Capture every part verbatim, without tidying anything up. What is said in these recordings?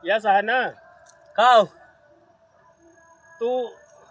यस है ना? का हो? तू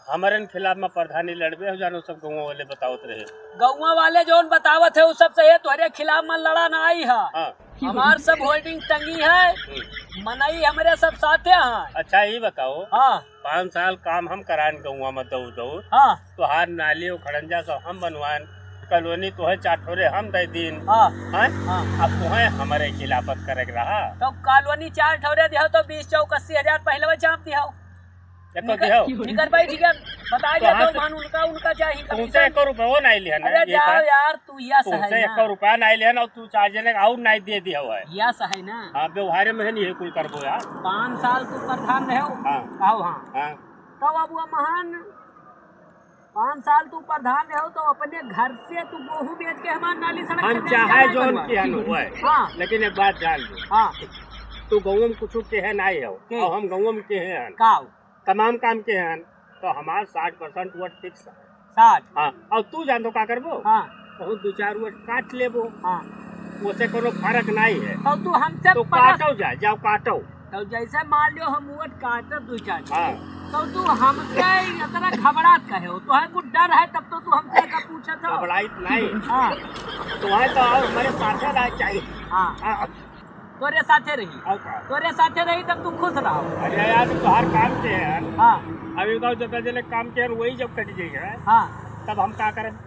हमरन खिलाफ में प्रधानी लड़बे हो, जानो सब गौवा वाले बतावत रहे। गौवा वाले जौन बतावत है, उ सब सही है, तोहरे खिलाफ में लड़ा ना आई है। हाँ। हमार सब होल्डिंग टंगी है, हम्म। मनई हमरे सब साथे हैं। अच्छा, ई बताओ, हाँ। पाँच साल काम हम कराएन गौवा में दौड़ दौड़। हाँ। तोहार नाली और खड़ंजा सब हम बनवाएन, कॉलोनी तोहे चार ठोरे हम दे दीन। हाँ। हैं? हाँ। अब तोहे हमरे खिलाफत करे के रहा। तो कॉलोनी चार ठोरे दिहो तो बीस चौक अस्सी हजार पहले चाप दिहो। एको निकर, दिहो? निकर भाई, ठीक है, बता तो दिया हाँ तो तो मान उनका, उनका चाहिए तुमसे कमीशन। एको रुपया वो नहीं लिया ना, अरे ये जाओ बात। यार, तू यस है तुमसे ना। एको रुपया नहीं लिया ना, तू चार जने का और नहीं दे दिया हुआ है। यस है ना। हाँ, व्यवहार में नहीं है कुल करबो यार। पाँच साल तू प्रधान रहे हो। हाँ। कहो हाँ। हाँ। तब अब वो महान पाँच साल तू प्रधान रहो तो अपने घर से तू गेहूं बेच के हमार नाली सड़क हम से चाहे जाए जौन बनवा। किहन हुए, हाँ। लेकिन एक बात जान लो। हाँ। तू गौवा में कुछ केहे नाई हो, के? और हम गौवा में केहे हन। का हो? तमाम काम केहे हन, तो हमार साठ परसेंट वोट फिक्स है। साठ? हाँ, और तू जान तो का करबो? हाँ। बहुत दो चार वोट काट लेबो। हाँ। ओसे कोनो फर्क नाई है। तो तू हमसे तो पचास काटो जा, जाओ काटो। तो जैसे मान लियो हम वोट काटत दू चार, हाँ। तो तू हमसे इतना घबरात काहे हो? तोहे कुछ डर है तब तो तू हमसे का पूछत हो? घबराइत नहीं। हाँ। तोहे तो और हमारे साथे रह चाहिए। हाँ। हाँ। तोरे साथे रही। और का? तोरे साथे रही तब तू खुश रहो। अरे यार, तोहार काम के है। हाँ। अभी गाँव जब जने काम के है, वही जब कट जाइए, हाँ। तब हम का करब?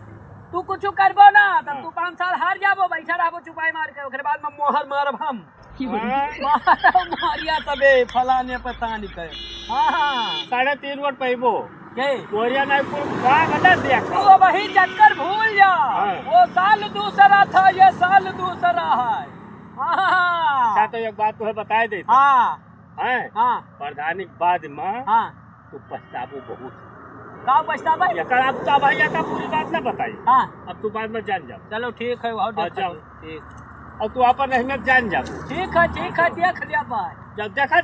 तू कुछ करबो ना, तब हाँ। तू पाँच साल हार जाबो, बैठा रहबो चुपाई मार के, ओकरे बाद में मोहर मारब हम। हाँ। मारब मोहरिया तबे फलाने पे तानी के। हाँ, हाँ। साढ़े तीन वोट पैबो। के? मोहरिया नहीं कुल बा, बता दिया तू। अब वही चक्कर भूल जा। हाँ। वो साल दूसरा था, ये साल दूसरा है। हाँ। अच्छा, तो एक बात तोहे बताए देता। हाँ। हैं? हाँ। प्रधानी के बाद में हाँ। तू पछताबो बहुत। का पछताबा? एकर अब तो भाई एका पूरी बात ना बताई। हाँ। अब तू बाद में जान जा। चलो ठीक है, बहुत हाँ, देखा जाओ। ठीक। अब तू अपन अहमियत जान जा। ठीक है, ठीक है, देख लिया भाई। जब देखा